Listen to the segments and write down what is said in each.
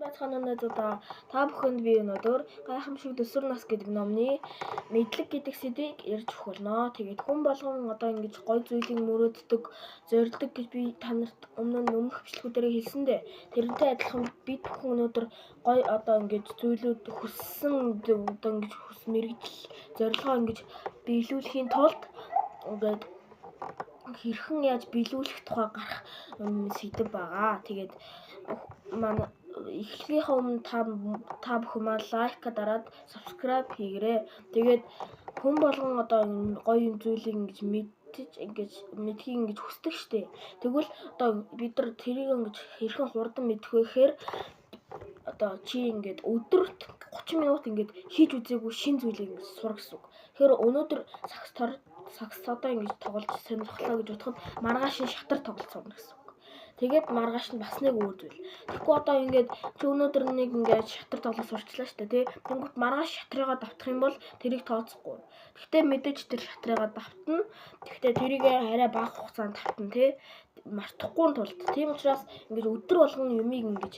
Бацхан найзуудаа, та бүхэнд би өнөөдөр "Гайхамшиг төсвөр нас" гэдэг номны мэдлэг гэдэг сэдвийг ярьж өгөх болно. Тэгээд хүн болгон одоо ингэж гоё зүйлийг мөрөөддөг, зорилдог гэж би та нарт өмнө нь өмнөх бичлэгүүдээр хэлсэн дээ. Тэрнтэй адилхан бид бүхэн өнөөдөр гоё одоо ингэж зүйлүүд хүссэн, одоо ингэж хүс мэргэжил, зорилгоо ингэж биелүүлэхийн тулд ингээд хэрхэн яаж биелүүлэх тухай гарах сэдэв байгаа. Тэгээд манай эхлэхийнхээ өмнө та бүхэн маань like дараад subscribe хийгээрэй. Тэгээд хүн болгон одоо гоё юм зүйлийг ингэж мэдчих, ингэж мэдэхийг ингэж хүсдэг штэ. Тэгвэл одоо бид нар тэрийг ингэж хэрхэн хурдан мэдэх вэ гэхээр одоо чи ингээд өдөрт 30 минут ингээд хийж үзээгүй шинэ зүйлийг ингэж сур гэсэн үг. Тэгэхээр өнөөдөр сагс тор сагс одоо ингэж тоглож сонирхлоо гэж бодоход маргааш нь шатар тоглож сурна гэсэн үг. Тэгээд маргааш нь бас нэг өөр зүйл. Тэгэхгүй одоо ингээд чи өнөөдөр нэг ингээд шатар тоглох сурчлаа шүү дээ, тий. Тэнгүүт маргааш шатрыгаа давтах юм бол тэрийг тооцохгүй. Гэхдээ мэдээж тэр шатрыгаа давтна. Гэхдээ тэрийг арай бага хугацаанд давтна, тий. Мартахгүй тулд. Тийм учраас ингээд өдөр болгон юмыг ингэж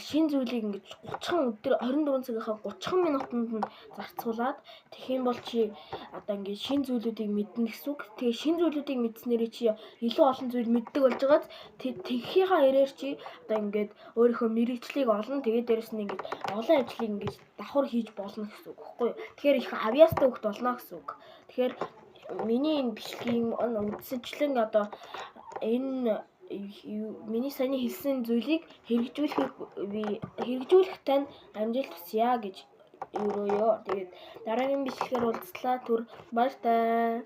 шинэ зүйлийг ингэж 30 өдөр 24 цагийнхаа 30 минутанд нь зарцуулаад тэгэх юм бол чи одоо ингээд шинэ зүйлүүдийг мэднэ гэсэн үг. Тэгээ шинэ зүйлүүдийг мэдснээрээ чи илүү олон зүйл мэддэг болж байгааз тэгхийнхаа ирээр чи одоо ингээд өөрийнхөө мэргэжлийг олно. Тэгээ дээрэс нь ингээд олон ажлыг ингээд давхар хийж болно гэсэн үг байхгүй юу? Тэгэхээр их авьяастай хөхт болно гэсэн үг. Тэгэхээр миний энэ бичлэгийн үзэсгэлэн одоо энэ миний саяны хэлсэн зүйлийг хэрэгжүүлэхийг би хэрэгжүүлэх тань амжилт хүсье гэж өрөөё. Тэгээд дараагийн бичлэгээр уулзлаа. Түр баяртай.